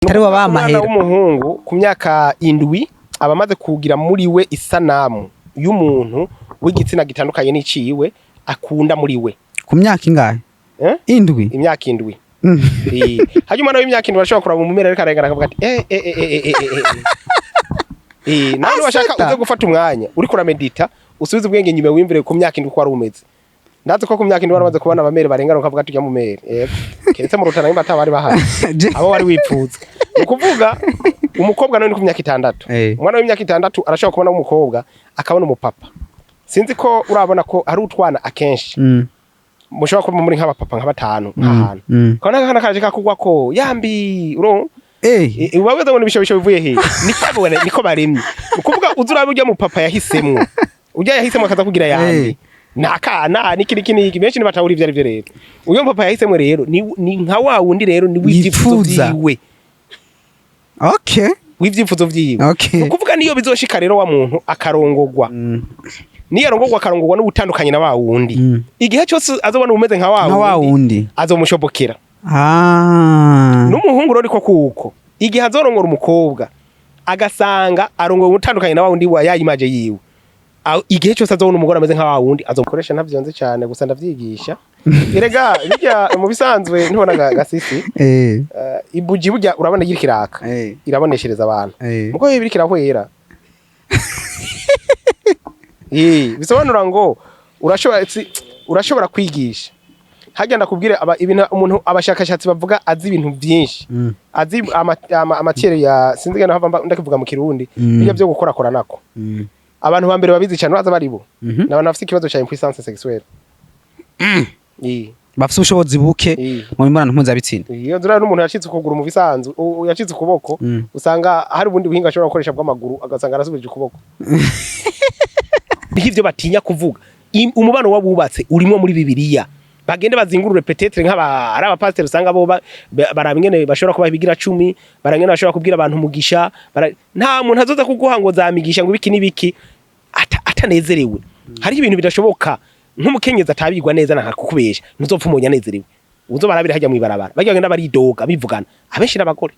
Atari Umwana wabamahera. w'umuhungu ku myaka 7 aba amaze kugira muri we isanamu y'umuntu w'igitsina gitandukanye n'iciwe akunda muri we. Ku myaka ingahe? Eh? 7? Imyaka 7. Hanyuma umwana w'imyaka 7 arashobora kuraba umumera ariko arengana akavuga ati eh eh eh eh eh eh eh. Nawe washaka Aseta. uze gufata umwanya uriko uramedita, usubize ubwenge inyuma, wimvire ku myaka 7 uko wari umeze. Ndazi ko ku myaka 7 waramaze kubona abamere barengana ukavuga ati ujya mumere. Yego. Keretse mu Rutana nimba atabari bahari. Abo wari wipfuza. Ni ukuvuga umukobwa nawe ni ku myaka 6. Umwana w'imyaka 6 arashobora kubona umukobwa akabona umupapa. Sinzi ko urabona ko hari utwana akenshi mushobora kuba muri nk'abapapa nka batanu nk'ahantu. Ukabona akana kaje kakugwa ko yambi uro uba wibaza ngo ni ibishobisho bivuye he? Niko bone, niko baremye. Ukuvuga uzi urabe urya mupapa yahisemwo. Urya yahisemwo akaza kugira yambi. Nakana niki niki niki, benshi ntibatahura ivyo arivyo rero. Uyo mupapa yahisemwo rero ni nka wa wundi rero ni w'ivyifuzo Yifuza. vyiwe. W'ivyifuzo vyiwe. Ukuvuga niyo bizoshika rero wa muntu akarongogwa. Niyo arongogwa akarongogwa n'ubutandukanye na wa wundi. Igihe cyose azobona umeze nka wa Nka wa wundi, wundi. azomushobokera. N'umuhungu rero niko kuko igihe azorongora umukobwa agasanga arongora umutandukanye na wa wundi wa yayimaje yiwe. Igihe cyose azobona umugore ameze nka wa wundi azomukoresha. Ntavyonze cyane gusa ndavyigisha. Erega bijya mu bisanzwe ntubona gasisi ibuji burya urabona igira kiraka iraboneshereza abantu. Muko biriko irahwera. Bisobanura ngo urashobora urashobora kwigisha. Harya ndakubwire ibintu umuntu abashakashatsi bavuga azi ibintu byinshi. Azi amatiere ya sinzi ngene hava ndakivuga mu Kirundi, bijya byo gukorakora nako. Abantu ba mbere babizi cyane baza baribo. N'abantu bafite ikibazo cya impuissance sexuelle. Bafite ubushobozi buke mu mibonano mpuzabitsina. Iyo nzira n'umuntu yacitse ukuguru mu bisanzwe, yacitse ukuboko, usanga hari ubundi buhinga ashobora gukoresha bw'amaguru agasanga arasubije ukuboko. Nk'ivyo batinya kuvuga. Umubano w'abubatse urimo muri Bibiliya. Bagende bazingurure, peut-être nk'aba ari abapasiteri usanga bo baraba ingene bashobora kubaha ibigira 10, baraba ingene bashobora kubwira abantu umugisha, nta muntu azoza kuguha ngo zamigisha ngo ibiki n'ibiki atanezerewe. Hariho ibintu bidashoboka nk'umukenyezi atabigwa neza na kukubesha ntuzopfa umuntu anezerewe. Uzobarabira hajya mw'ibarabara barya bagenda baridoga bivugana, abenshi n'abagore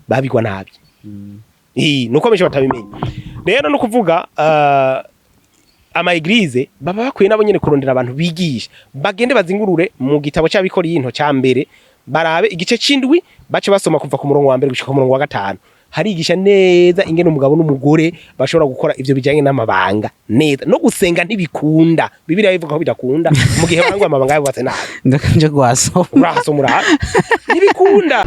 babigwa nabi. Nuko benshi batabimenya rero no kuvuga ama église baba bakwiye nabo nyene kurondera abantu bigisha, bagende bazingurure mu gitabo c'Abikorinto ca mbere, barabe igice c'indwi, bace basoma kuva ku murongo wa mbere gushika ku murongo wa gatanu. Harigisha neza ingene umugabo n'umugore bashobora gukora ivyo bijanye n'amabanga neza no gusenga. Ntibikunda, Bibiliya ivuga ko bidakunda mu gihe barangwa amabanga yabubatse nabi. Ndakanje gwasoma. Urahasoma urabe, ntibikunda.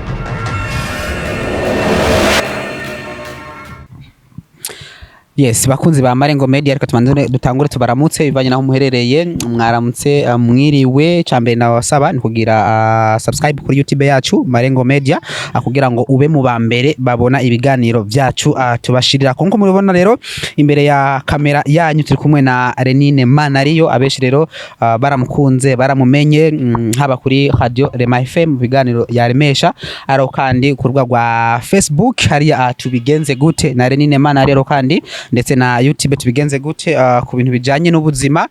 Yes, bakunzi ba Marengo Media, reka tubanze dutangure tubaramutse bivanye naho muherereye. Mwaramutse, mwiriwe. Cambere nabasaba ni kugira subscribe kuri YouTube yacu Marengo Media, kugira ngo ube mu ba mbere babona ibiganiro vyacu tubashirira. Nkuko mubibona rero imbere ya kamera yanyu turi kumwe na Renine Manariyo. Abenshi rero baramukunze, baramumenye, haba kuri Radio Rema FM mu biganiro yaremesha, aro kandi ku rubuga rwa Facebook hariya Tubigenze Gute na Renine Manariyo, kandi ndetse na YouTube Tubigenze Gute, ku bintu bijanye n'ubuzima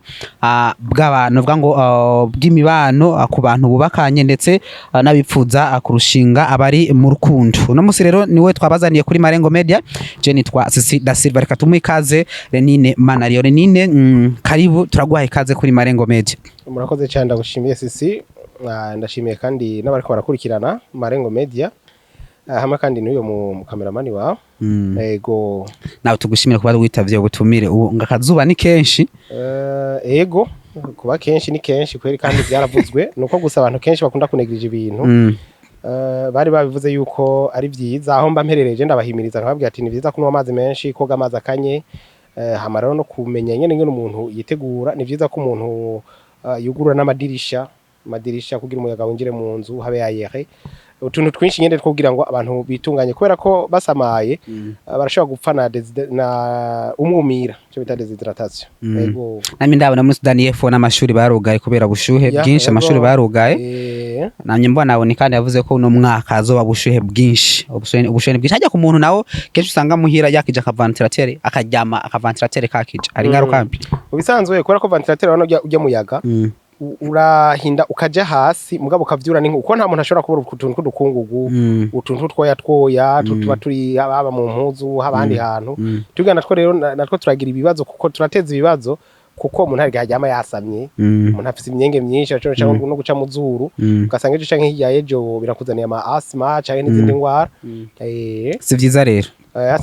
bw'abantu, vuga ngo bw'imibano ku bantu bubakanye ndetse n'abipfuza kurushinga abari mu rukundo. Uno musi rero niwe twabazaniye kuri Marengo Media. Je nitwa Sisi da Silva. Reka tumuhe ikaze Renine Manariyo. Renine, karibu, turaguha ikaze kuri Marengo Media. Murakoze cyane, ndagushimiye Sisi. Ndashimiye kandi n'abariko barakurikirana Marengo Media. Hamwe kandi n'uyo mu kameramani wawe. Ego. Nawe tugushimira kuba witavye ubutumire. Ubu ngo akazuba ni kenshi. Ego, kuba kenshi ni kenshi kweri, kandi byaravuzwe nuko gusa abantu kenshi bakunda kunegirija ibintu. Bari babivuze yuko ari vyiza aho mba mperereje ndabahimiriza nkababwira ati ni vyiza kunywa amazi menshi, koga amazi akanye, hama rero no kumenya nyene ingene umuntu yitegura. Ni vyiza ko umuntu yugurura n'amadirisha, amadirisha kugira umuyaga winjire mu nzu, habe aéré, utuntu twinshi nyene two kugira ngo abantu bitunganye, kubera ko basamaye barashobora gupfa na umwumira, cyo bita déshydratation. Ego. Namye ndabona muri Sudani y'Epfo n'amashuri barugaye kubera ubushuhe bwinshi. Amashuri barugaye. Namye mbona abone kandi yavuze ko uno mwaka hazoba ubushuhe bwinshi, ubushuhe bwinshi. Hajya ku muntu nawo kenshi usanga muhira yakije akaventilateur, akaryama akaventilateur kakije, ari ingaruka mbi. Mu bisanzwe kubera ko ventilateur urabona ujya muyaga. Urahinda ukaja hasi, mugabo ukavyura n'inkuba, kuko nta muntu ashobora kubura utuntu tw'udukungugu, utuntu twoya twoya tuba turi haba mu mpuzu, haba ahandi hantu. Tubwira natwo rero natwo turagira ibibazo, kuko turateza ibibazo, kuko umuntu hari igihe aryama yasamye, umuntu afise imyenge myinshi, ashobora no guca mu zuru, ugasanga ejo canke hirya y'ejo birakuzaniye ama asthme canke n'izindi ngwara. Si vyiza rero.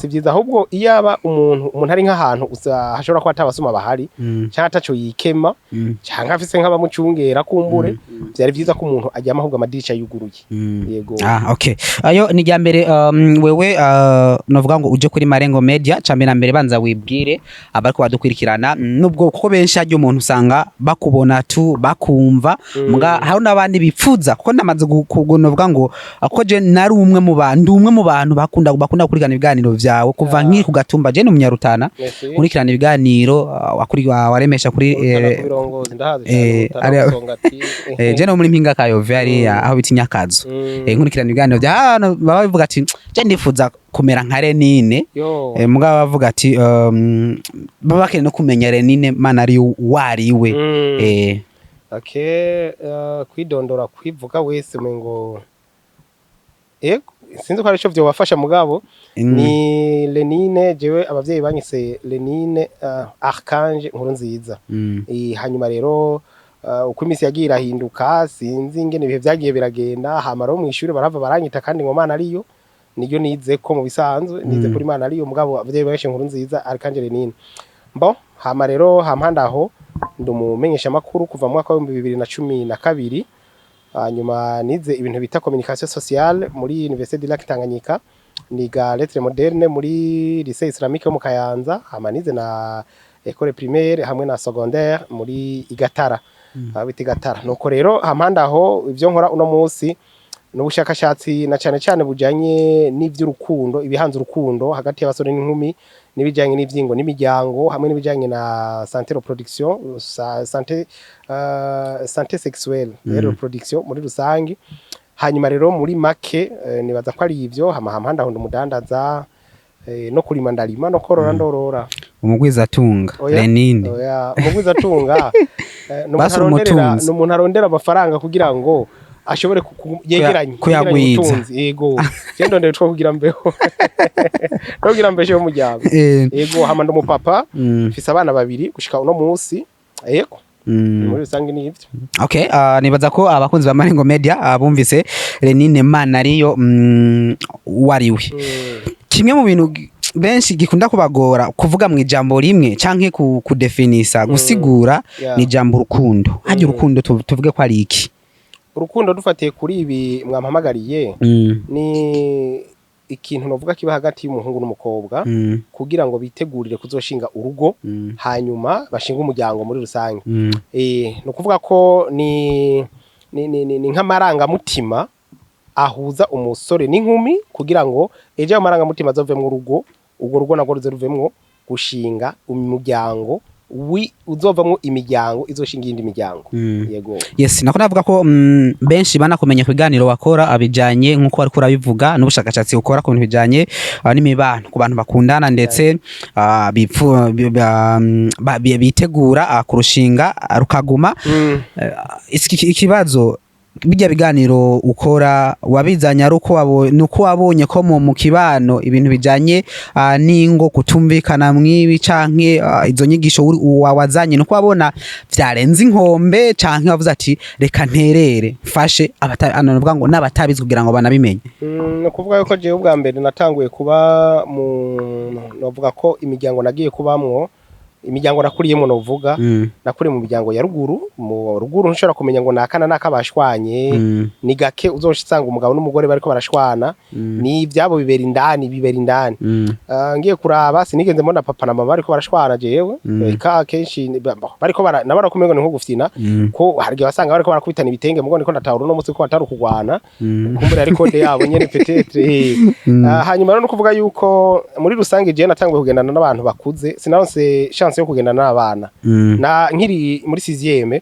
Si vyiza. Ahubwo iyaba umuntu ari nk'ahantu hashobora kuba atabasuma bahari, canke ataco yikema, canke afise nk'abamucungera kumbure, vyari vyiza ko umuntu aryama ahubwo amadirisha yuguruye. Yego. Ah, okay. Ayo ni rya mbere. Wewe novuga ngo uje kuri Marengo Media, ca mbere na mbere banza wibwire abariko badukurikirana, nubwo kuko benshi harya umuntu usanga bakubona tu, bakumva, muga hari n'abandi bipfuza, kuko namaze novuga ngo ko je nari umwe mu bantu, ndi umwe mu bantu bakunda gukurikirana ibiganiro vyawe kuva nkiri ku Gatumba. Je ni Umunyarutana. Merci. Nkurikirana ibiganiro waremesha kuri Urutana ku Birongozi ndahazi cyane, Urutana, Musongati. Je no muri Mpinga Kayove, hariya aho bita Inyakazo. Nkurikirana ibiganiro bya hano, baba bavuga ati je ndifuza kumera nka Renine. Yo. Mugabo bavuga ati baba bakeneye no kumenya Renine mana ari wariwe. Okay, kwidondora, kwivuga wese umengo ego sinzi ko arico vyobafasha, mugabo ni Lenine. Jewe abavyeyi banyise Lenine Archange Nkuru Nziza. Hanyuma rero uko iminsi yagiye irahinduka, sinzi ingene ibihe vyagiye biragenda, hama rero mw'ishure barava baranyita kandi ngo Mana ariyo, niryo nize ko mu bisanzwe nize kuri Mana ariyo, mugabo abavyeyi benshi Nkuru Nziza Archange Lenine. Bon, hama rero hampande aho ndi umumenyesha makuru kuva mu mwaka wa 2012. Hanyuma nize ibintu bita communication sociale muri Université du Lac Tanganyika, niga lettres modernes muri lycée islamique yo mu Kayanza, hama nize na école primaire hamwe na secondaire muri Igatara, aho bita Igatara. Nuko rero hampande aho ivyo nkora uno munsi n'ubushakashatsi, na cane cane bujanye n'ivy'urukundo, ibihanze urukundo hagati y'abasore n'inkumi, n'ibijanye n'ivyingo n'imiryango, hamwe n'ibijanye na santé reproduction, santé santé sexuelle et reproduction muri rusangi. Hanyuma rero muri make nibaza ko ari ivyo. Hama hampande aho ndumudandaza, no kurima ndarima, no korora ndorora. Umugwizatunga. Oya, Lenine. Oya, umugwizatunga ni umuntu Basi aronderera umutunzi. ni umuntu arondera amafaranga kugira ngo ashobore yegeranye Kuyagwiza. yegeranye ubutunzi. Yego, je ndondera utwo kugira mbeho no kugira mbesheho umuryango. Yego, hama ndi umupapa, mfise abana babiri gushika uno munsi. Yego, muri rusange ni ivyo. Okay, nibaza ko abakunzi ba Marengo Media bumvise Lenine Mana ariyo wariwe. Kimwe mu bintu benshi gikunda kubagora kuvuga mu ijambo rimwe canke kudefinisa, gusigura, ni ijambo urukundo. Harya urukundo tuvuge ko ari iki? Urukundo, dufatiye kuri ibi mwampamagariye, ni ikintu novuga kiba hagati y'umuhungu n'umukobwa kugira ngo bitegurire kuzoshinga urugo, hanyuma bashinga umuryango muri rusange. Ni ukuvuga ko ni nk'amarangamutima ahuza umusore n'inkumi kugira ngo ejo ayo marangamutima azovemwo urugo, urwo rugo narwo ruze ruvemwo gushinga umuryango uzovamwo imiryango izoshinga iyindi miryango. Yego. Yes, nako navuga ko benshi banakumenya ku biganiro wakora abijanye, nk'uko wariko urabivuga, n'ubushakashatsi ukora ku bintu bijanye n'imibano ku bantu bakundana, ndetse bitegura kurushinga rukaguma. Ikibazo, bijya biganiro ukora wabizanye ari uko nuko wabonye ko mu kibano ibintu bijanye n'ingo kutumvikana mwibi, canke izo nyigisho wazanye nuko wabona vyarenze inkombe, canke wavuze ati reka nterere mfashe nuvuga ngo n'abatabizi kugira ngo banabimenye? Ni ukuvuga yuko jewe ubwa mbere natanguye kuba mu, novuga ko imiryango nagiye kubamwo, imiryango nakuriyemo, novuga nakuriye mu miryango ya ruguru. Mu ruguru ntushobora kumenya ngo nakana nakabashwanye. Ni gake uzosanga umugabo n'umugore bariko barashwana. Ni ivyabo bibera indani, bibera indani. Ngiye kuraba sinigeze mbona papa na mama bariko barashwana jewe. Eka kenshi bariko nabara kumengo ni nko gufyina, ko hari igihe wasanga bariko barakubitana ibitenge, mugo niko ndatahura uno munsi ko atari ukugwana, kumbura ari code yabo nyene peut-être. Hanyuma rero no kuvuga yuko muri rusange jewe natanguye kugendana n'abantu bakuze, sinaronse chance yo kugendana n'abana. Na nkiri muri sixième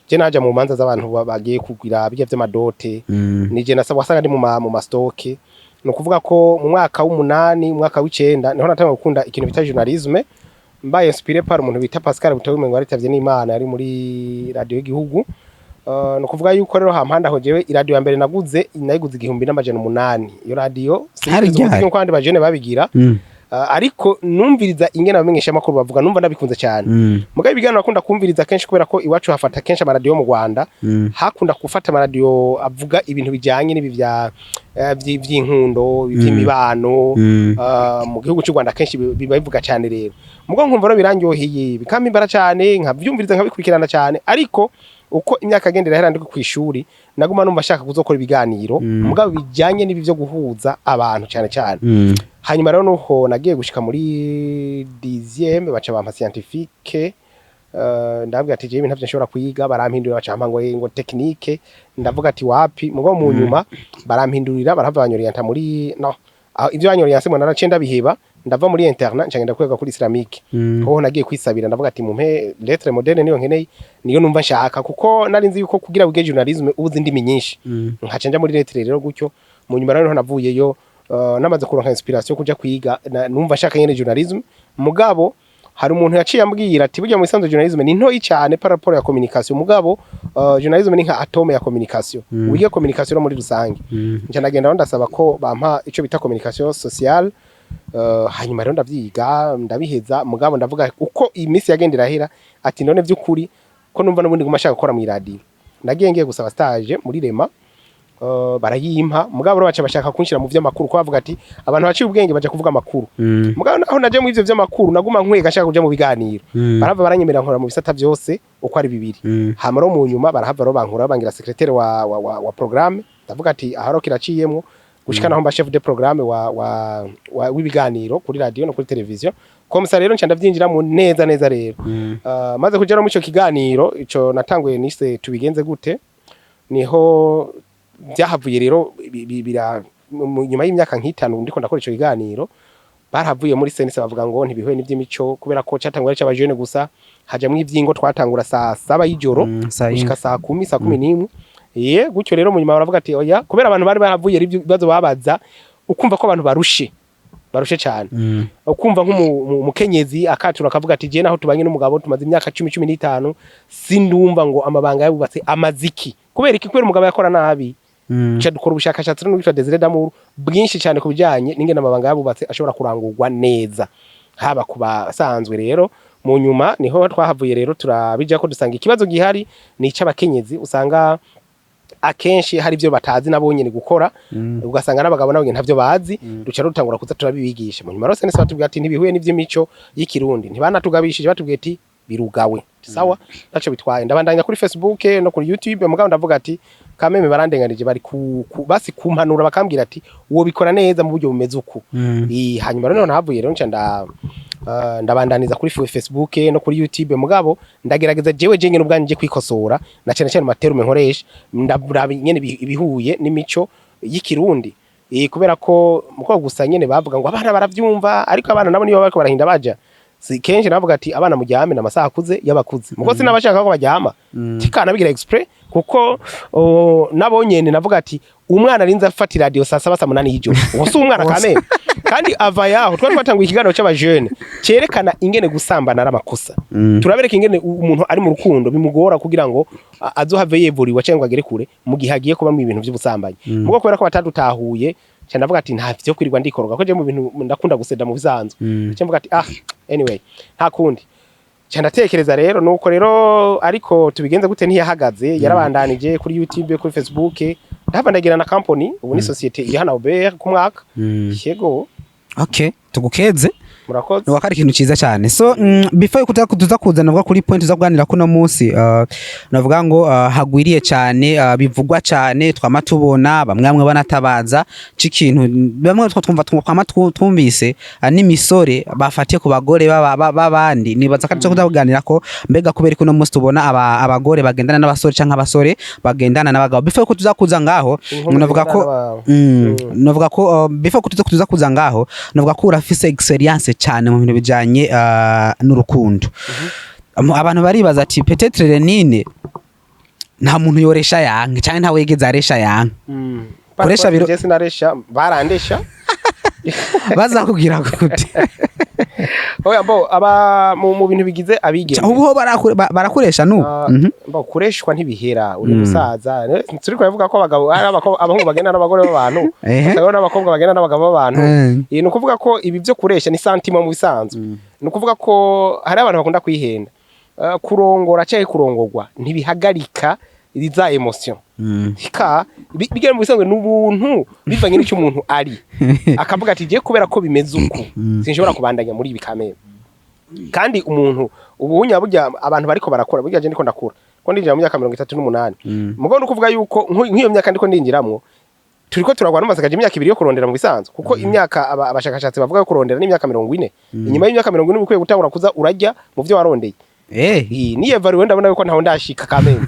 je naja mu manza z'abantu bagiye kugira bijya vy'ama dot. Nije nasaba, wasanga ndi mu ma stock. Ni ukuvuga ko mu mwaka w'umunani, mu mwaka w'icenda niho natanguye gukunda ikintu bita journalisme, mbaye inspiré par umuntu bita Pascal Butoyi, ngo yaritavye n'Imana, yari muri radio y'igihugu. Ni ukuvuga yuko rero hampande aho, jewe iradiyo ya mbere naguze nayiguze 1800. Iyo radiyo Hari sinigeze ryari? nkuko abandi bajene babigira. Ariko numviriza ingene abamenyesha amakuru bavuga, numva ndabikunze cyane. Mugabo ibiganiro nakunda kumviriza kenshi, kubera ko iwacu hafata kenshi amaradiyo mu Rwanda, hakunda gufata amaradiyo avuga ibintu bijyanye n'ibi bya vy'inkundo, vy'imibano. Mu gihugu cy'u Rwanda kenshi biba bivuga cyane. Rero mugo nkumva rero birandyoheye, bikampimbara cyane, nkavyumviriza, nkabikurikirana cyane. Ariko uko imyaka agenda irahera ndi ku ishuri, naguma numva nshaka kuzokora ibiganiro, mugabo bijyanye n'ibi byo guhuza abantu cyane cyane. Hanyuma rero nuko nagiye gushika muri dixième, baca bampa scientifique. Ndabwira ati jewe ntavyo nshobora kwiga. Barampindurira, baca bampa ngo technique. Ndavuga ati wapi. Mugo mu nyuma barampindurira, barahava banyorienta muri no aho ivyo banyorienta mo, naraciye ndabiheba, ndava muri internat, nca ngenda kwiga kuri islamique. Hoho nagiye kwisabira, ndavuga ati mumpe lettre moderne, niyo nkeneye, niyo numva nshaka, kuko nari nzi yuko kugira wige journalisme ubuze indimi nyinshi. Nkaca nja muri lettre rero gutyo. Mu nyuma rero niho navuyeyo, namaze kuronka inspiration kuja kwiga, numva nshaka nyene journalisme. Mugabo hari umuntu yaciye ambwira ati burya mu isanzwe journalisme ni ntoyi cyane par rapport ya communication, mugabo journalisme ni nka atome ya communication, wige communication no muri rusange. Nca ndagenda rero ndasaba ko bampa ico bita communication sociale. Hanyuma rero ndavyiga, ndabiheza. Mugabo ndavuga uko iminsi yagenda irahera ati none vy'ukuri ko numva n'ubundi nguma nshaka gukora mu iradiyo. Nagiye ngiye gusaba stage muri Rema, barayimpa. Mugabo rero baca bashaka kunshira mu vy'amakuru, ko bavuga ati abantu baciye ubwenge baja kuvuga amakuru. Mugabo naho naje mu ivyo vy'amakuru, naguma nkwega nshaka kuja mu biganiro. Barahava baranyemerera nkora mu bisata vyose uko ari bibiri. Hama rero mu nyuma barahava rero bankura, bangira secrétaire wa programme. Ndavuga ati aharo kiraciyemwo, gushika naho mba chef de programme wa w'ibiganiro kuri radio no kuri television. Comme ça rero nca ndavyinjiramo neza neza rero. Maze kugera mu ico kiganiro ico natanguye nise "Tubigenze gute", niho byahavuye rero nyuma y'imyaka nk'itanu ndiko ndakora ico kiganiro, barahavuye muri CNC bavuga ngo ntibihuye n'ivy'imico, kubera ko catangura ari c'abajene gusa, hajamwo ivyingo. Twatangura saa 7 y'ijoro saa yine. gushika saa 10, saa 11. Ye gutyo rero mu nyuma baravuga ati oya, kubera abantu bari baravuye ari ibibazo babaza, ukumva ko abantu barushe, barushe cyane. Ukumva nk'umukenyezi akatura akavuga ati je naho tubanye n'umugabo tumaze imyaka 10, 15, sindumva ngo amabanga yabubatse amaziki. Kubera iki? Kubera umugabo yakora nabi. Ca dukora ubushakashatsi n'uwitwa Desire Damour bwinshi cyane ku bijyanye n'ingene amabanga yabubatse ashobora kurangurwa neza, haba ku basanzwe. Rero mu nyuma niho twahavuye rero turabija ko dusanga ikibazo gihari ni icy'abakenyezi, usanga akenshi hari ibyo batazi nabo nyene gukora, ugasanga n'abagabo nabo nyene ntavyo bazi. Duca rutangura kuza turabibigisha. Mu nyuma rero senese batubwiye ati ntibihuye n'ivy'imico y'ikirundi. Ntibanatugabishije, batubwiye ati birugawe. Sawa, ntaco bitwaye, ndabandanya kuri Facebook no kuri YouTube. Mugabo ndavuga ati kameme barandenganije, bari ku basi kumpanura, bakambwira ati uwo bikora neza mu buryo bumeze uku. Hanyuma rero nahavuye rero nca ndabandaniza kuri Facebook no kuri YouTube. Mugabo ndagerageza jewe je nyene ubwanje kwikosora, na cyane cyane mu ma termes nkoresha, ndabura nyene ibihuye n'imico y'ikirundi. Kubera ko muko gusa nyene bavuga ngo abana baravyumva, ariko abana nabo niyo bariko barahinda baja si kenshi. Navuga ati abana muryame n'amasaha akuze y'abakuze, muko sinabashaka ko baryama, tikana bigira exprès, kuko nabo nyene navuga ati umwana arinze afata radio saa 7, saa 8 y'ijoro, uwo si umwana kameme. Kandi ava yaho twari twatanguye ikiganiro c'abajene cerekana ingene gusambana ari amakosa. Turabereka ingene umuntu ari mu rukundo bimugora kugira ngo azohave yevuriwa cyangwa agere kure mu gihe agiye kuba mu ibintu by'ubusambanyi. Mugo kubera ko batadutahuye, nca ndavuga ati nta vyo kwirirwa ndikoroga, ko je mu bintu ndakunda guseda mu bisanzwe. Nca mvuga ati ah, anyway, nta kundi. Nca ndatekereza rero nuko rero, ariko "Tubigenze gute" ntiyahagaze, yarabandanije kuri YouTube, kuri Facebook. Ndahava ndagira na company, ubu ni société ihana OBR ku mwaka. Yego. Okay, tugukeze. Murakoze. Nuko ari ikintu ciza cyane. So before yuko tuza kuza navuga kuri point tuza kuganira kuno munsi, navuga ngo hagwiriye cyane, bivugwa cyane, twama tubona bamwe bamwe banatabaza c'ikintu bamwe twumva twama twumvise, n'imisore bafatiye ku bagore b'abandi. Nibaza ko tuza kuganira ko mbega kubera ko uno munsi tubona abagore bagendana n'abasore canke abasore bagendana n'abagabo. Before yuko tuza kuza ngaho, Inkumi navuga ko zigendana n'aba- navuga ko before ko tuza kuza ngaho, navuga ko urafise experience cyane mu bintu bijanye n'urukundo. Abantu baribaza ati peut-être Lenine nta muntu yoresha yanke canke nta wigeze aresha yanke. Koresha Je sinaresha, barandesha. Bazakubwira gute? Oya, bo aba mu bintu bigize abigeme. Ubu ho barakoresha n'ubu. Ah, bo kureshwa ntibihera uri musaza. Turi kuvuga ko abagabo ari abahungu bagenda n'abagore b'abantu, abagabo n'abakobwa bagenda n'abagabo b'abantu. Ni ukuvuga ko ibi byo kuresha ni sentiment mu bisanzwe. Ni ukuvuga ko hari abantu bakunda kwihenda. Kurongora cyangwa kurongorwa ntibihagarika za émotion. Ka bigera mu bisanzwe n'ubuntu bivanye n'icyo umuntu ari, akavuga ati: "Giye kubera ko bimeze uku, sinshobora kubandanya muri ibi kamere." Kandi umuntu ubuhunya burya abantu bariko barakora, burya je ndiko ndakura ko ndinjira mu myaka 38. Mugabo no kuvuga yuko nk'iyo myaka ndiko ndinjiramwo, turiko turagwa n'amasakaje imyaka 2 yo kurondera mu bisanzwe, kuko imyaka abashakashatsi bavuga yo kurondera ni imyaka 40. Inyuma y'imyaka 40 uba ukwiye gutangura kuza urajya mu vyo warondeye. Niyevaluwe ndabona yuko ntaho ndashika kamene.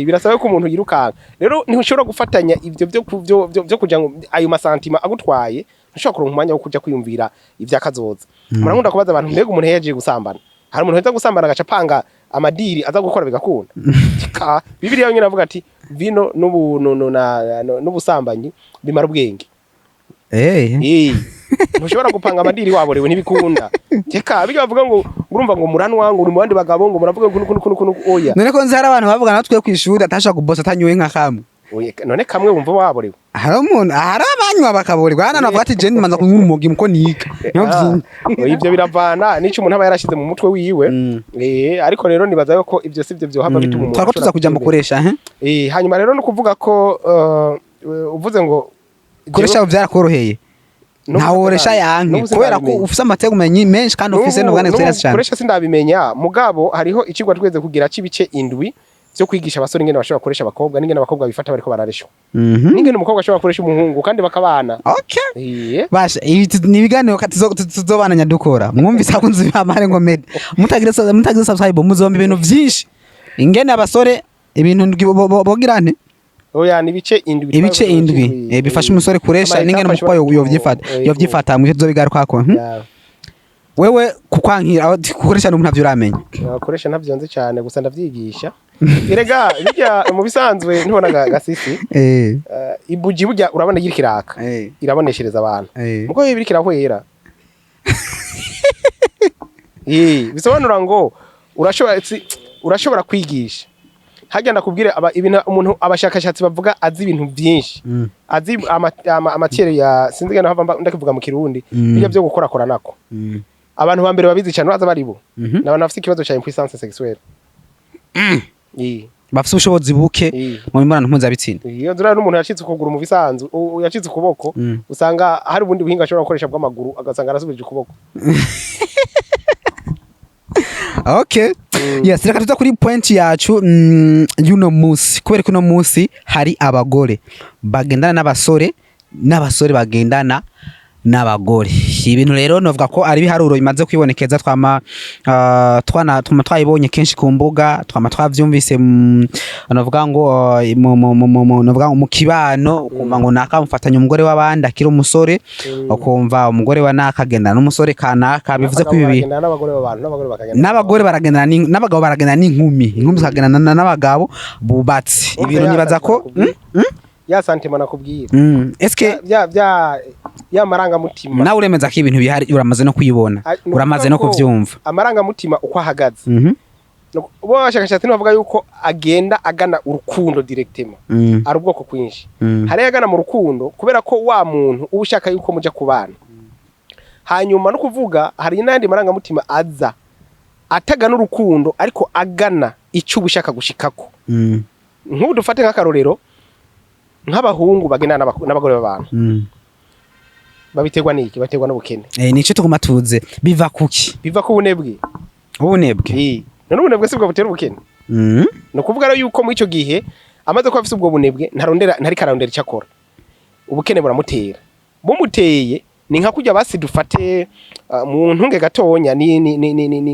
Birasaba ko umuntu yirukanka. Rero ntushobora gufatanya ivyo byo kuja ngo ayo ma sentiments agutwaye, ntushobora kuronka umwanya wo kuja kwiyumvira ivyakazoza. Murakunda kubaza abantu: mbega umuntu yagiye gusambana, hari umuntu aza gusambana agaca apanga amadiri aza gukora bigakunda? Ka Bibiliya nyine avuga ati vino n'ubu n'ubusambanyi bimara ubwenge. Ntushobora gupanga amadiri waborewe, ntibikunda. Teka bijya bavuga ngo urumva ngo muranwa, ngo uri mu bandi bagabo, ngo muravuga ngo kuno kuno kuno, oya. None ko nzi hari abantu bavuga natwe ku ishuri atashobora kubosa atanyoye nka kamwe? Oya, none kamwe wumva waborewe? Hari umuntu, hari abanywa bakaborerwa hano, navuga ati: "Je ndimanza kunywa urumogi muko niga." Niyo Ah, vyinshi. Oya, ivyo biravana n'ico umuntu aba yarashize mu mutwe wiwe. Ariko rero nibaza yuko ivyo sivyo vyohava bituma umuntu Twariko tuza ashobora kuja mu gutera kuresha, he? imbere. Hanyuma rero no kuvuga ko uvuze ngo Kuresha byarakoroheye? N'ubu Ntaworesha yanke n'ubu kubera ko sindabimenya. ufise amateka umenyi menshi kandi ufise n'ubwana experience cyane. Kuresha sindabimenya, mugabo hariho icigwa tweze kugira c'ibice 7 vyo kwigisha abasore ingene bashobora gukoresha abakobwa n'ingene abakobwa bifata bariko barareshwa, n'ingene umukobwa ashobora gukoresha umuhungu kandi bakabana. Okay. Basha, ibi ni ibiganiro tuzobananya dukora. Mwumvise, akunze ba Marengo Media, mutagira subscribe muzomba ibintu vyinshi, ingene abasore ibintu bogira nte. Oya, ni ibice 7. Ibice 7 bifasha umusore kuresha Ama n'ingene étapes umukobwa ashobora yovyifata yovyifata mu tuzobigarukako. Ya. Wewe kukwankira aho kukoresha n'umuntu ntavyo uramenya? Akoresha ntavyo nzi cyane, gusa ndavyigisha. Erega bijya mu bisanzwe ntubona gasisi ibuji burya urabona igira kiraka, iraboneshereza abantu. Muko iyo biriko irahwera, bisobanura ngo urashobora urashobora kwigisha. Harya ndakubwire, ibintu umuntu abashakashatsi bavuga azi ibintu byinshi, azi amatiere ya sinzi ngene hava ndakivuga mu Kirundi, bijya byo gukorakora nako. Abantu ba mbere babizi cyane baza baribo ni abantu bafite ikibazo cya impuissance sexuelle. Bafise ubushobozi buke mu mibonano mpuzabitsina. Iyo nzura n'umuntu yacitse ukuguru mu bisanzwe, yacitse ukuboko, usanga hari ubundi buhinga ashobora gukoresha bw'amaguru, agasanga arasubije ukuboko. Okay. Yes, reka tuza kuri point yacu y'uno munsi, kubera ko uno munsi hari abagore bagendana n'abasore n'abasore bagendana n'abagore. Ibintu rero novuga ko ari ibiharuro bimaze kwibonekeza, twama twana twama twayibonye kenshi ku mbuga, twama twavyumvise, novuga ngo novuga ngo mu kibano, ukumva ngo naka mufatanya umugore w'abandi akiri umusore, ukumva umugore wa naka agendana n'umusore kanaka. Bivuze ko Abagabo ibi baragendana n'abagore b'abantu, n'abagore bakagendana n'abagore baragendana n'abagabo baragendana n'inkumi, inkumi zikagendana n'abagabo bubatse. Urumva Ibintu ya nibaza ko sentiment nakubwira. Ya sentiment nakubwira. Eske bya ya marangamutima. Nawe uremeza ko ibintu bihari, uramaze no kuyibona, Ah, ni uramaze no ukuvuga ko kuvyumva? Amarangamutima uko ahagaze, bo abashakashatsi bavuga yuko agenda agana urukundo directement. Ari ubwoko kwinshi. Hari agana mu rukundo kubera ko wa muntu uba ushaka yuko muja kubana. Hanyuma no kuvuga hari n'ayandi marangamutima aza atagana urukundo, ariko agana icyo uba ushaka gushikako. Nk'ubu dufate nk'akarorero nk'abahungu bagendana n'abagore b'abantu. Babiterwa n'iki? Baterwa n'ubukene. Nico tuguma tuze, biva kuki? Biva ku bunebwe. Ubunebwe. None ubunebwe sibwo butera ubukene? Ni ukuvuga rero yuko muri icyo gihe amaze kuba afise ubwo bunebwe, ntarondera, ntariko ararondera icyo akora, ubukene buramutera. Bumuteye ni nka kurya basi dufate mu ntunge gatonya, ni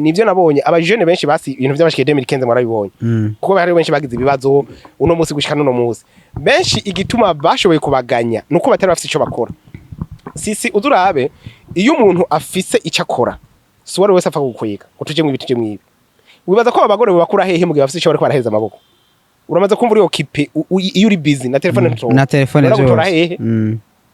nivyo nabonye abajene benshi basi ibintu by'abashikiye 2015 mwarabibonye, kuko hari benshi bagize ibibazo uno munsi gushika n'uno munsi. Benshi igituma bashoboye kubaganya nuko batari bafise ico bakora. Sisi uzurabe, iyo umuntu afise ico akora, si uwari wese apfa kugukwega ngo tuje mwibi, tuje mwibi. Wibaza ko abagore bakura hehe mu gihe bafise ico bariko baraheza amaboko? Uramaze kumva uri occupé, iyo uri busy na telefone nturonka. Na telefone. Uragutora Vyose. hehe?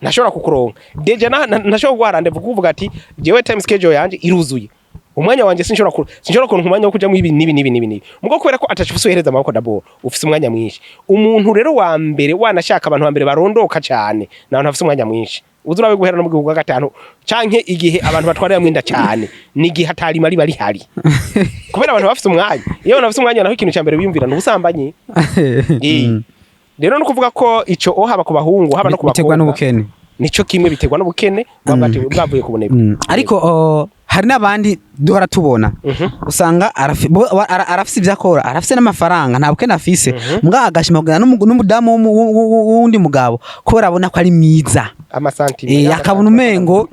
Ntashobora kukuronka déjà, ntashobora kuguha rendez-vous, kuvuga ati: "Jewe time schedule yanje iruzuye." Umwanya wanje sinshobora kuronka umwanya wo kuja mu ibi nibi nibi nibi nibi. Mugo kubera ko atacu ufise uhereza amaboko, d'abord ufise umwanya mwinshi. Umuntu rero wa mbere, wanashaka abantu ba mbere barondoka cane ni abantu bafise umwanya mwinshi. Uzi urabe guhera no mu gihugu gatanu canke igihe abantu batwarira mwinda cane, ni igihe atarima riba rihari, kubera abantu bafise umwanya. Iyo abantu bafise umwanya naho, ikintu ca mbere biyumvira ni ubusambanyi. Rero no kuvuga ko ico o haba ku bahungu, haba no ku Biterwa bakobwa, n'ubukene. Nico kimwe, biterwa n'ubukene buba bwavuye ku bunebwe. Ariko hari n'abandi duhora tubona, usanga arafise ibyo akora, arafise n'amafaranga, nta bukene afise, mbwa agashima kugenda n'umudamu w'uwundi mugabo kubera abona ko ari mwiza. Amasantime. Akabona umengo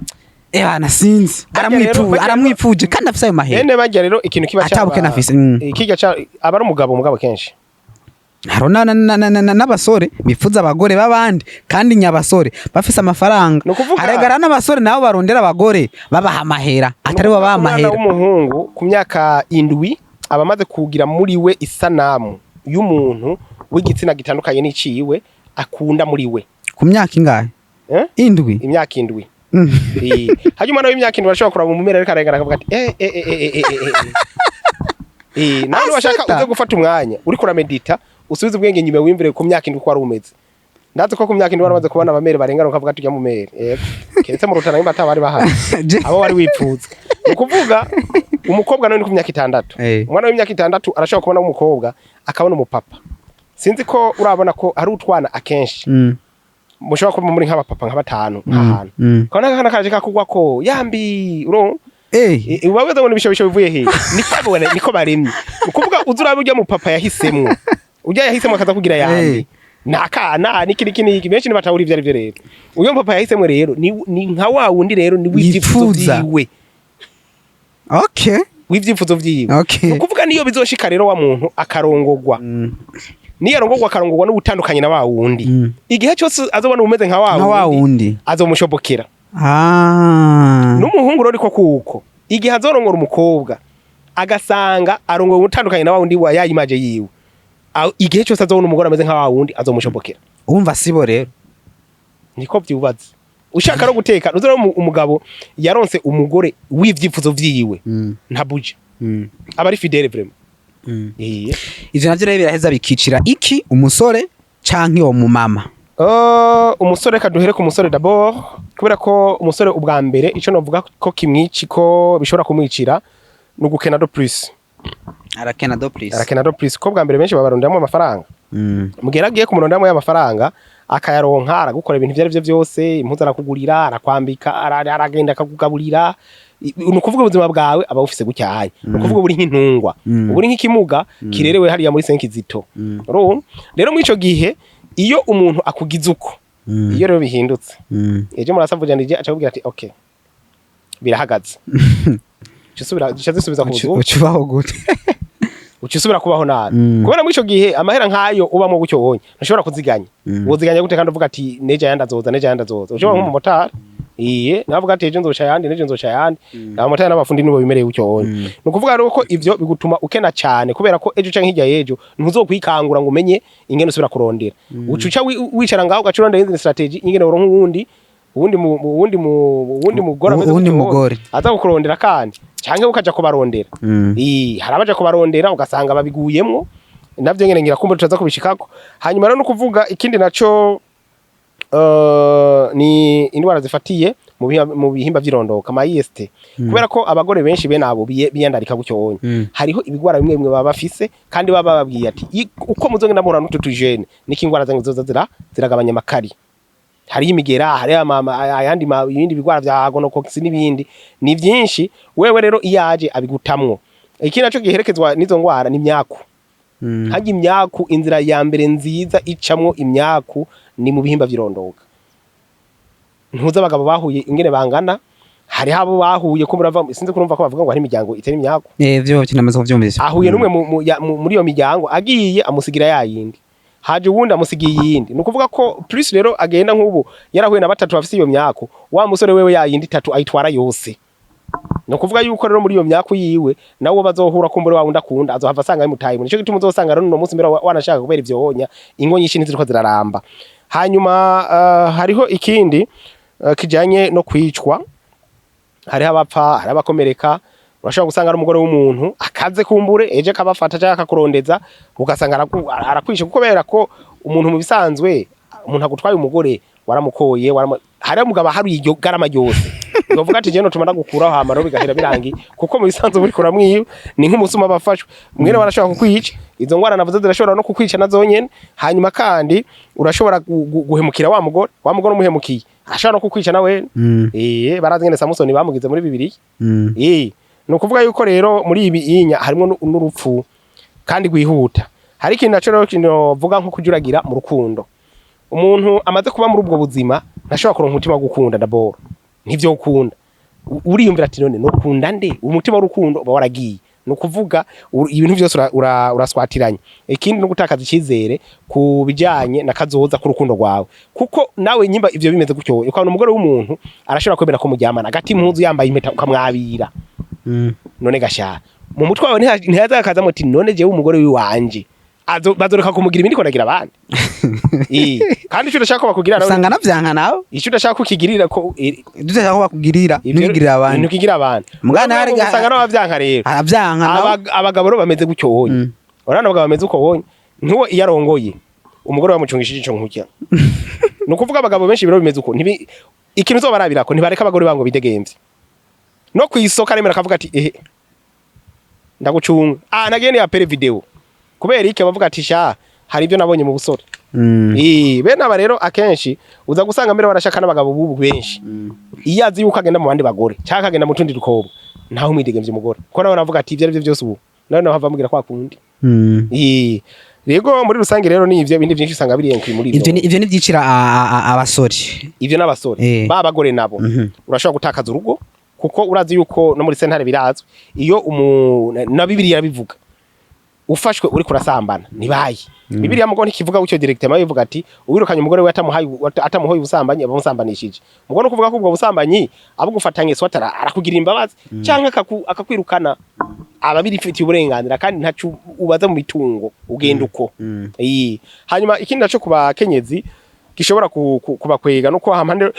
ebana sinzi Barya rero- aramwipfuje kandi afise ayo mahera. Bene barya rero ikintu kiba Ata bukene afise. Kirya ca aba ari umugabo kenshi. Haro n'abasore bifuza abagore b'abandi kandi nyabasore bafise amafaranga. Ni ukuvuga- Haregara n'abasore nabo barondera abagore babaha amahera, atari bo babaha Umwana amahera. w'umuhungu ku myaka 7 aba amaze kugira muri we isanamu y'umuntu w'igitsina gitandukanye n'iciwe akunda muri we. Ku myaka ingahe? Eh? 7? Imyaka 7. Hanyuma umwana w'imyaka 7 arashobora kuraba umumera ariko arengana akavuga ati eh eh eh eh eh eh eh. Nawe washaka Aseta. uze gufata umwanya uriko uramedita, usubize ubwenge nyuma, wiyumvire ku myaka 7 uko wari umeze. Ndazi ko ku myaka 7 waramaze kubona abamere barengana ukavuga ati ujya mu mere. Yego. Keretse mu Rutana nimba atabari bahari. Abo wari wipfuza. Ni ukuvuga umukobwa nawe ni ku myaka 6. Umwana w'imyaka 6 arashobora kubona umukobwa, akabona umupapa. Sinzi ko urabona ko hari utwana akenshi mushobora kuba muri nk'abapapa nka batanu nk'ahantu. Ukabona akana kaje kakugwa ko yambi uro uba wibaza ngo ni ibishobisho bivuye hehe? Niko abona, niko baremye. Ni ukuvuga uzi urabe urya mupapa yahisemwo, urya yahisemwo akaza kugira yambi ni akana niki niki niki, benshi ntibatahura ivyo arivyo. Rero uyo mupapa yahisemwo rero ni nka wa wundi rero ni w'ivyifuzo Yifuza. vyiwe, w'ivyifuzo vyiwe. Ni ukuvuga niyo bizoshika rero wa muntu akarongogwa, niyo arongogwa akarongogwa n'ubutandukanye na wa wundi, igihe cyose azobona umeze nka wa Nka wa wundi, azomushobokera. N'umuhungu rero niko kuko igihe azorongora umukobwa agasanga arongoye umutandukanye na wa wundi wa ya image yiwe, igihe cyose azobona umugore ameze nka wa wundi azomushobokera. Umva sibo rero. Niko vyubatse. Ushaka no guteka uzora umugabo yaronse umugore w'ivyifuzo vyiwe, ntabuje, aba ari fidèle vraiment. Ivyo navyo rero biraheza bikicira iki umusore canke uwo mumama? Umusore, reka duhere ku musore d'abord, kubera ko umusore ubwa mbere ico novuga ko kimwici, ko bishobora kumwicira, ni ugukena de plus. Arakena de plus. Arakena de plus, ko bwa mbere benshi babaronderamo amafaranga. Mu gihe agiye kumurondamo y'amafaranga akayaronka, aragukora ibintu ivyo arivyo vyose, impuzu arakugurira, arakwambika, aragenda akakugaburira. Ni ukuvuga ubuzima bwawe aba bufise gutyaye, ni ukuvuga uri nk'intungwa, uba uri nk'ikimuga kirerewe hariya muri Senkizito. Urumva rero muri ico gihe iyo umuntu akugize uko, iyo rero bihindutse, ejo murasavujanije aca akubwira ati okay, birahagaze, uca zisubiza ku buzima. Ucubaho gute? Uca usubira kubaho nabi, kubera muri ico gihe amahera nk'ayo ubamo gutyo wonye ntushobora kuziganya. Woziganya gute kandi uvuga ati nejo ayandi azoza, nejo ayandi azoza? Ushobora nk'umumotari iye navuga ati ejo nzoca ayandi, nejo nzoca ayandi. Abamotari n'abafundi nibo bimereye gutyo wonye. Ni ukuvuga rero ko ivyo bigutuma ukena cane, kubera ko ejo canke hirya y'ejo ntuzokwikangura ngo umenye ingene usubira kurondera. Uca wicara ngaho ugaca urondera izindi strategy ingene woronka uwundi mugore ameze Uwundi gutyo wonye, mugore. aza kukurondera kandi canke ukaja kubarondera. Hari abaja kubarondera ugasanga babiguyemwo, navyo nyene ngira kumbe tutaza kubishikako. Hanyuma rero no kuvuga ikindi naco ni indwara zifatiye mu bihimba vy'irondoka, ama IST, kubera ko abagore benshi bene abo biyandarika gutyo wonye, hariho ibigwara bimwe bimwe baba bafise kandi baba bababwiye ati uko muzogenda muhura n'utu tujene niko ingwara zanyu zizoza ziragabanya amakari. Hariho imigera, hariho ayandi ibindi bigwara vya gonococcus n'ibindi, ni vyinshi. Wewe rero iyo aje abigutamwo. Ikindi naco giherekezwa n'izo ngwara ni imyaku. Harya imyaku, inzira ya mbere nziza icamwo imyaku ni mu bihimba vy'irondoka. Ntuzi abagabo bahuye ingene bangana, hariho abo bahuye ko murava, sinzi kurumva ko bavuga ngo hari imiryango itera imyaku. Vyo kinamaze kuvyumvisa. Ahuye n'umwe muri iyo miryango, agiye amusigira ya yindi, haje uwundi amusigiye iyindi. Ni ukuvuga ko plus rero agenda, nk'ubu yarahuye na batatu bafise iyo myaku, wa musore wewe ya yindi itatu ayitwara yose. Ni ukuvuga yuko rero muri iyo myaku yiwe nawe bazohura, kumbure wa wundi akunda azohava asanga bimutaye. Nico gituma uzosanga rero uno munsi mbere wanashaka kubera ivyo wonya ingo nyinshi ntiziriko ziraramba. Hanyuma hariho ikindi kijanye no kwicwa, hariho abapfa, hariho abakomereka. Urashobora gusanga ari umugore w'umuntu akaze, kumbure ejo akabafata cyangwa akakurondeza, ugasanga arakwishe, kuko kubera ko umuntu mu bisanzwe, umuntu agutwaye umugore waramukoye, hariho umugabo ahari iryo garama ryose, uvuga ati jewe notuma ndagukuraho, hama rero bigahera birangiye, kuko mu bisanzwe uriko uramwiba, ni nk'umusuma bafashwe. Mwene barashobora kukwica, izo ngwara navuze zirashobora no kukwica nazo nyene. Hanyuma kandi urashobora guhemukira wa mugore. Wa mugore umuhemukiye ashobora no kukwica nawe. Barazi ngene Samusoni bamugize muri Bibiliya. Ni ukuvuga yuko rero muri ibi inya harimo n'urupfu kandi rwihuta. Hari ikintu naco rero kinovuga nko kujuragira mu rukundo. Umuntu amaze kuba muri ubwo buzima ntashobora kuronka umutima wo gukunda, d'abord ntivyo ukunda. Uriyumvira ati none nokunda nde? Umutima w'urukundo uba waragiye, ni ukuvuga ibintu byose uraswatiranya. Ikindi no gutakaza icyizere ku bijyanye na kazoza k'urukundo rwawe, kuko nawe nyimba ivyo bimeze gutyo, ukabona umugore w'umuntu arashobora kwemera ko muryamana agati impuzu, yambaye impeta, ukamwabira. None gasha mu mutwe wawe ntihazakazamo ati none jewe umugore wiwanje bazoreka kumugira ibindi ko ndagira abandi? Kandi ico udashaka ko bakugira nawe Usanga navyanka nawe. Ico udashaka kukigirira ko Udashaka ko bakugirira, ntugirire abandi. Ntukigirira abandi. Mugana hari Usanga n'abavyanka rero. Aravyanka nawe. Abagabo rero bameze gutyo wonye. Urabona abagabo bameze uko wonye, ntuwo iyo arongoye umugore bamucungishije ico nkurya. Ni ukuvuga abagabo benshi biro bimeze uko, ntibi ikintu uzobarabirako, ntibareka abagore bango bidegemvye no kw'isoko. Aremera akavuga ati ehe ndagucunga, ah nagiye ni appel vidéo. Kubera iki? Bavuga ati sha hari ibyo nabonye mu busore. Bene aba rero akenshi uza gusanga mbere barashaka n'abagabo bubu benshi. Iyo azi yuko agenda mu bandi bagore cyangwa akagenda mu tundi dukobwa, ntaho umwidegemvye umugore, ko nawe aravuga ati ibyo ari byo byose ubu nawe nawe hava amubwira kwa kundi. Rego muri rusange rero ni ivyo, ibindi byinshi usanga biri enkwi muri Ivyo ni vyicira abasore. Ivyo n'abasore. Ba bagore nabo urashobora gutakaza urugo, kuko urazi yuko no muri sentare birazwi, iyo umu na Bibiliya irabivuga, ufashwe uri kurasambana nibaye. Bibiliya mugo ntikivuga gutyo directement, bivuga ati uwirukanye umugore we atamuhaye, atamuhoye ubusambanyi, abamusambanishije. Mugo no kuvuga ko ubwo busambanyi abugufatanye, swatara arakugira imbabazi canke akakwirukana, aba birifitiye uburenganzira, kandi ntaco ubaza mu mitungo, ugenda uko. Hanyuma ikindi naco ku bakenyezi gishobora kubakwega nuko hampande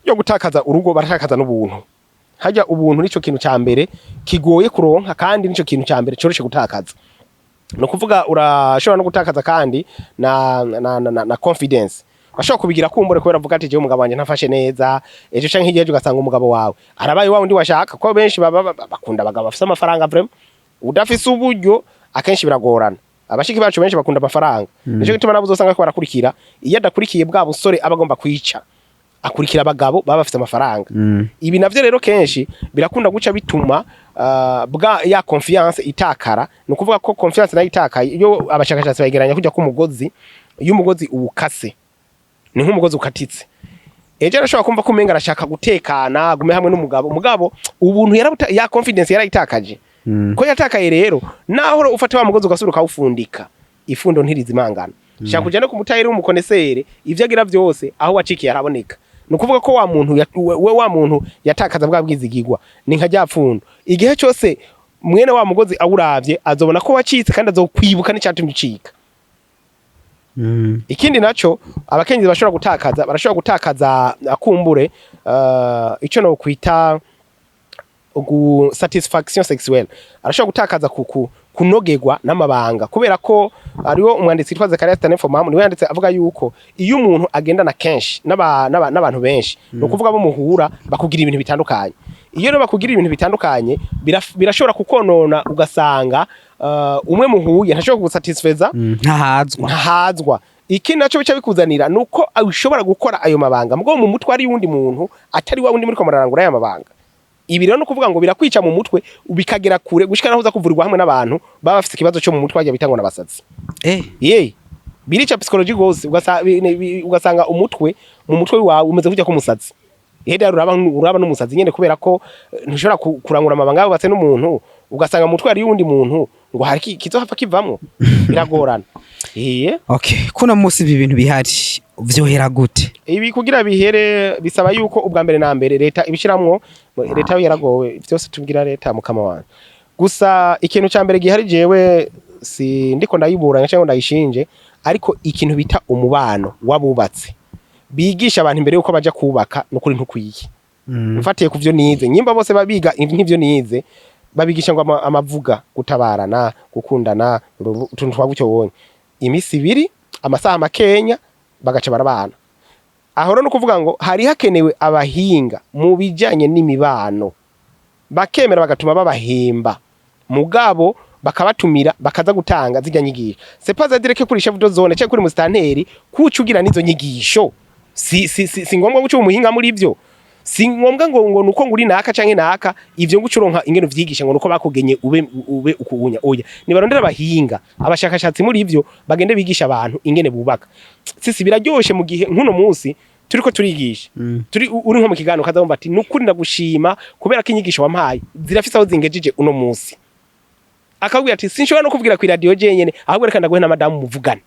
yo gutakaza urugo baratakaza n'ubuntu. Hajya ubuntu nico kintu ca mbere kigoye kuronka, kandi nico kintu ca mbere coroshe gutakaza. No kuvuga urashobora no gutakaza kandi na confidence. Ashobora kubigira kumbure kubera avuga ati jewe umugabo wanje ntafashe neza, ejo canke hirya ejo ugasanga umugabo wawe arabaye wa wundi washaka, ko benshi baba bakunda abagabo bafise amafaranga. Vraiment udafise uburyo akenshi biragorana. Abashiki bacu benshi bakunda amafaranga, nico gituma nabo uzosanga ko barakurikira. Iyo adakurikiye bwa busore aba agomba kwica, akurikira abagabo baba bafise amafaranga. Ibi navyo rero kenshi birakunda guca bituma bwa ya confiance itakara. Ni ukuvuga ko confiance nayo itakaye, iyo abashakashatsi bayigeranya kujya k'umugozi, iyo umugozi uwukase, ni nk'umugozi ukatitse. Ejo arashobora kumva ko umenga arashaka gutekana, agume hamwe n'umugabo, umugabo ubuntu yarabuta, ya confidence yarayitakaje. Ko yatakaye rero, naho ufata wa mugozi ugasubira ukawufundika, ifundo ntirizimangana. Shaka kuja no ku mutayeri w'umukonesere, ivyo agira vyose aho wacikiye araboneka. Ni ukuvuga ko wa muntu we wa muntu yatakaza bwa bwizigirwa, ni nka rya pfundo. Igihe cyose mwene wa mugozi awuravye azobona ko wacitse, kandi azokwibuka n'icyatumye ucika. Ikindi naco abakenyezi bashobora gutakaza, barashobora gutakaza akumbure ico no kwita ugu satisfaction sexuelle. Arashobora gutakaza kunogerwa n'amabanga, kubera ko hariho umwanditsi witwa Zakaria Stanford niwe yanditse avuga yuko iyo umuntu agendana kenshi n'abantu benshi, ni ukuvuga bo muhura bakugira ibintu bitandukanye. Iyo rero bakugira ibintu bitandukanye, birashobora kukonona, ugasanga umwe muhuye ntashobora kugusatisfeza. Ntahazwa. Ntahazwa. Iki naco bica bikuzanira nuko ushobora gukora ayo mabanga mugabo mu mutwe ari wundi muntu, atari wa wundi muriko murarangura aya mabanga. Ibi rero no kuvuga ngo birakwica mu mutwe, bikagera kure gushika naho uza kuvurirwa hamwe n'abantu baba bafite ikibazo cyo mu mutwe, bajya bita ngo n'abasazi. Ye birica psychologie gose, ugasanga umutwe mu mutwe wawe umeze kujya k'umusazi. Heda uraba n'umusazi nyene, kubera ko ntushobora kurangura amabanga yubatse n'umuntu, ugasanga mu mutwe hari wundi muntu, ngo hari kizohava kivamwo, biragorana. Iye. Okay, kuno munsi ibi bintu bihari vyohera gute? Ibi kugira bihere bisaba yuko ubwa mbere na mbere leta ibishiramwo. Leta yo yaragowe, vyose tubwira leta mukama wanje. Gusa ikintu ca mbere gihari, jewe si ndiko ndayiburanya cyangwa ndayishinje, ariko ikintu bita umubano w'abubatse bigisha abantu imbere yuko baja kubaka nukuri ntukwiye. Mfatiye ku vyo nize, nyimba bose babiga nk'ivyo nize. Babigisha ngo amavuga gutabarana, gukundana, utuntu twa gutyo wonye, imisi 2, amasaha makenya, bagaca barabana. Aho rero no kuvuga ngo hari hakenewe abahinga mu bijanye n'imibano, bakemera bagatuma babahemba, mugabo bakabatumira bakaza gutanga zirya nyigisho. C'est pas à dire que kuri chef de zone cyangwa kuri mustanteri kuca ugira n'izo nyigisho, si ngombwa guca umuhinga muri ivyo. Si ngombwa ngo nuko nguri naka canke naka ivyo ngo ucuronka ingene uvyigisha, ngo nuko bakugenye ube ukuunya. Oya, nibarondera abahinga, abashakashatsi muri ivyo, bagende bigisha abantu ingene bubaka. Sisi biraryoshe mu gihe nkuno munsi turiko turigisha, turi uri nko mu kiganiro, kaza wumva ati: "Nukuri ndagushima kubera ko inyigisho wampaye zirafise aho zingejeje uno munsi." Akabwira ati: "Sinshobora no kuvugira ku radio jenyene, ahubwo reka ndaguhe na madamu muvugane."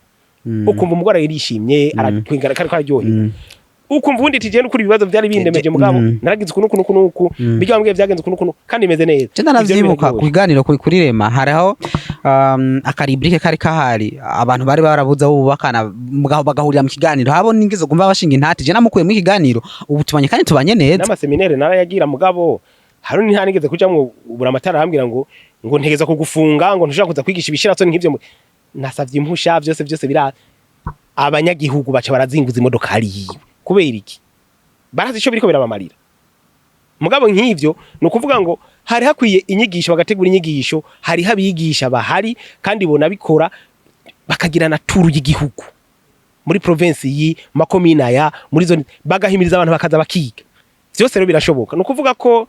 Ukumva umugore yarishimye, aratwingara kariko araryohewe. Ukumva ubundi ati: "Jewe nukuri ibibazo byari bindemeje, mugabo naragize uku nuku nuku nuku, bijya wambwiye byagenze uku nuku, kandi bimeze neza." Je naravyibuka Ivyo ku kiganiro kuri Rema, hariho aka rubrique kari kahari, abantu bari barabuze aho bubakana bagahurira mu kiganiro, habo ningizo gumva bashinga intati. Je namukuye mu kiganiro, ubu tubanye kandi tubanye neza. N'ama séminaires narayagira, mugabo hari nta nigeze kujamwo. Ubura amatara arambwira ngo ntegeza kugufunga, ngo ntushobora kuza kwigisha ibishiratsoni nk'ivyo. Nasavye impusha, vyose vyose bira, abanyagihugu baca barazinguza imodokari yiwe. Kubera iki? Barazi ico biriko birabamarira. Mugabo nk'ivyo ni ukuvuga ngo hari hakwiye inyigisho, bagategura inyigisho. Hariho abigisha bahari kandi bona bikora, bakagira na tour y'igihugu muri province yi makomine aya, muri zone, bagahimiriza abantu bakaza bakiga. Vyose rero birashoboka. Ni ukuvuga ko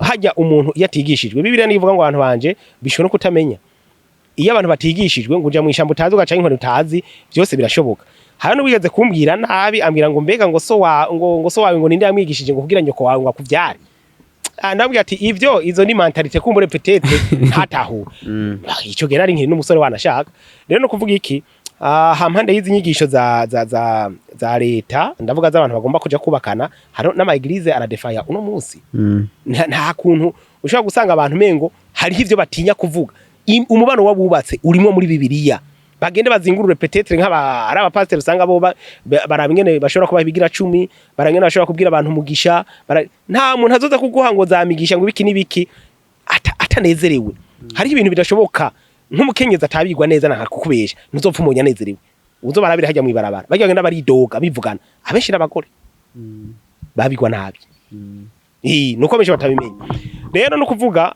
hajya umuntu iyo atigishijwe, Bibiliya niyo ivuga ngo abantu banje bishobora no kutamenya. Iyo abantu batigishijwe, ngo uja mu ishyamba utazi, ugaca inkoni utazi, byose birashoboka. Hari n'uwigeze kumbwira nabi, ambwira ngo: "Mbega ngo so wa ngo so wawe ngo ninde yamwigishije ngo kugira nyoko wawe ngo akuvyare?" Ah, ndabwira ati: "Ivyo izo ni mentalité kumbure peut-être ntatahura." Ico gihe nari nkiri n'umusore wanashaka. Rero no kuvuga iki, hampande y'izi nyigisho za leta, ndavuga z'abantu bagomba kuja kubakana, hari n'ama églises aradefaya uno munsi. Nta kuntu ushobora gusanga abantu mengo hariho ivyo batinya kuvuga. Umubano w'abubatse urimwo muri Bibiliya. Bagende bazingurure, peut-être nk'aba ari abapasiteri usanga bo baraba ingene bashobora kubaha ibigira cumi, baraba ingene bashobora kubwira abantu umugisha. Nta muntu azoza kuguha ngo zamigisha ngo ibiki n'ibiki atanezerewe. Hariho ibintu bidashoboka. Nk'umukenyezi atabigwa neza, nka kukubesha, ntuzopfa umuntu anezerewe. Uzobarabira hajya mw'ibarabara barya bagenda baridoga bivugana, abenshi n'abagore babigwa nabi. Nuko benshi batabimenya. Rero no kuvuga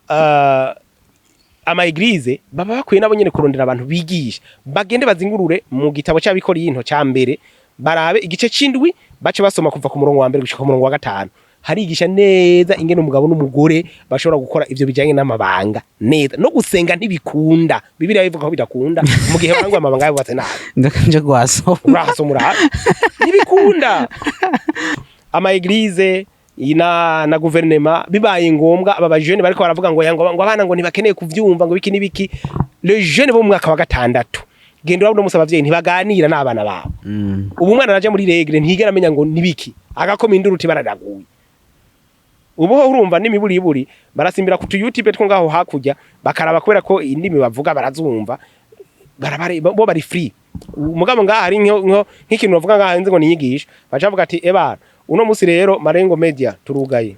ama églises baba bakwiye nabo nyene kurondera abantu bigisha, bagende bazingurure mu gitabo c'Abikorinto ca mbere, barabe igice c'indwi, bace basoma kuva ku murongo wa mbere gushika ku murongo wa gatanu. Harigisha neza ingene umugabo n'umugore bashobora gukora ivyo bijanye n'amabanga neza. No gusenga ntibikunda, Bibiliya ivuga ko bidakunda mu gihe barangwa amabanga yubatse nabi. Nje gwasoma. Urahasoma urabe, ntibikunda. Ama églises na guverinema, bibaye ngombwa, aba bajene bariko baravuga ngo ngo abana ngo ntibakeneye kuvyumva, ngo biki n'ibiki. Les jeunes bo mu mwaka wa gatandatu, genda urabona umunsi abavyeyi ntibaganira n'abana babo. Ubu umwana araja muri règles, ntigera amenya ngo nibiki, agakoma induru uti bararaguye. Ubu ho urumva n'imiburiburi barasimbira ku tu YouTube two ngaho hakurya, bakaraba, kubera ko indimi bavuga barazumva, barabare bo bari free. Mugabo ngaha hari nk'ikintu bavuga ngaha nzi ngo ni inyigisho, baca bavuga ati: "Ebana, uno musi rero Marengo Media turugaye."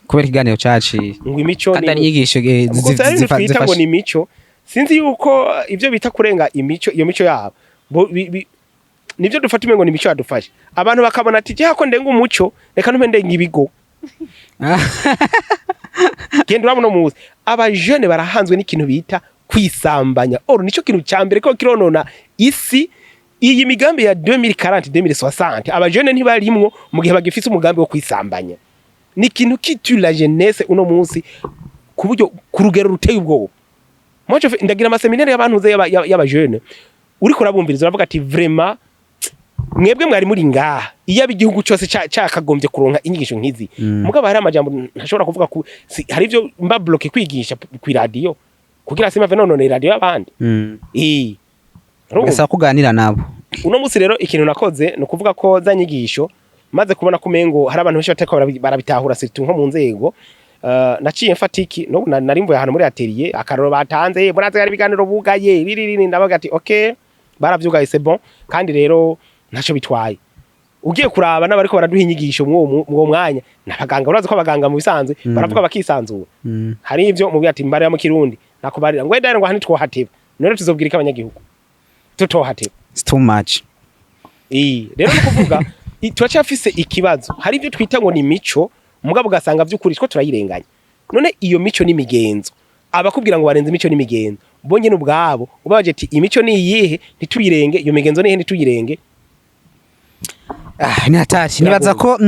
Kubera ikiganiro caciye. Ngo imico. Kandi ari inyigisho Gusa hari ibintu twita ngo zifasha. ni imico. Sinzi yuko ivyo bita kurenga imico, iyo mico yabo nivyo dufata umengo ni imico yadufashe. Abantu bakabona ati: "Je ko ndenga umuco, reka ntume ndenga ibigo." Genda urabona muzi abajene barahanzwe n'ikintu bita kwisambanya. Or nico kintu ca mbere ko kironona isi. Iyi migambi ya 2040, 2060, abajene ntibarimwo mu gihe bagifise umugambi wo kwisambanya. Ni ikintu qui tue la jeunesse uno munsi ku buryo, ku rugero ruteye ubwoba. Moi je ndagira ama séminaires y'abantu ze y'abajene, uriko urabumviriza uravuga ati: "Vraiment mwebwe mwari muri ngaha iyo aba igihugu cyose cakagombye kuronka inyigisho nk'izi." Mugabo hari amajambo ntashobora kuvuga ku si, hari ivyo mba bloqué kwigisha ku radio kugira simave none radio y'abandi. Urumva? Gasaba kuganira nabo. Uno munsi rero ikintu nakoze ni ukuvuga ko za nyigisho, maze kubona ko umengo hari abantu benshi batariko barabitahura, surtout nko mu nzego, naciye mfata iki no nari mvuye ahantu muri atelier, akaroro batanze murazi hari ibiganiro bugaye ririri, ndabaga ati: "Okay, baravyugaye, c'est bon." Kandi rero ntaco bitwaye. Ugiye kuraba n'abariko baraduha inyigisho mw'uwo mwanya n'abaganga. Urazi ko abaganga mu bisanzwe baravuga bakisanzura. Hari ivyo mubwira ati mbarira mu Kirundi, nakubarira ngo wenda ngo aha ntitwohateba. None tuzobwira iki abanyagihugu tutohateba? It's too much. Rero ni ukuvuga turacyafise ikibazo. Hari ibyo twita ngo ni mico, mugabo ugasanga vy'ukuri two turayirenganya. None iyo mico n'imigenzo, abakubwira ngo barenze imico n'imigenzo, bo nyene ubwabo ubabaje ati imico ni iyihe ntituyirenge, iyo migenzo ni iyihe ntituyirenge? Ah, ni hatari. Nibaza ko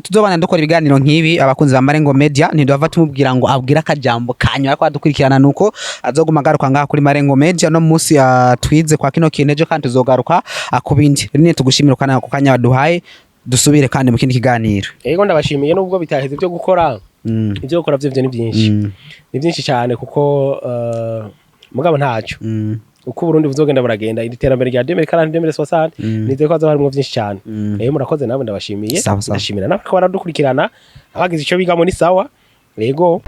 tuzobana dukora ibiganiro nk'ibi. Abakunzi ba Marengo Media, ntiduhava tumubwira ngo abwire akajambo kanyu, ariko adukurikirana nuko azoguma agaruka ngaha kuri Marengo Media. No munsi twize kwa kino kintu, ejo kandi tuzogaruka ku bindi. Rero tugushimira ku kanya waduhaye, dusubire kandi mu kindi kiganiro. Ego, ndabashimiye nubwo bitaheze ibyo gukora. Ibyo gukora vyo ni byinshi, ni byinshi cyane, kuko mugabo ntacyo. Uko Uburundi buzogenda buragenda, iri terambere rya 2040, 2060, nizeye ko hazoba harimwo vyinshi cyane. Rero murakoze, namwe ndabashimiye. Sawa, sawa. Ndashimira n'abariko baradukurikirana, abagize ico bigamo ni sawa, yego.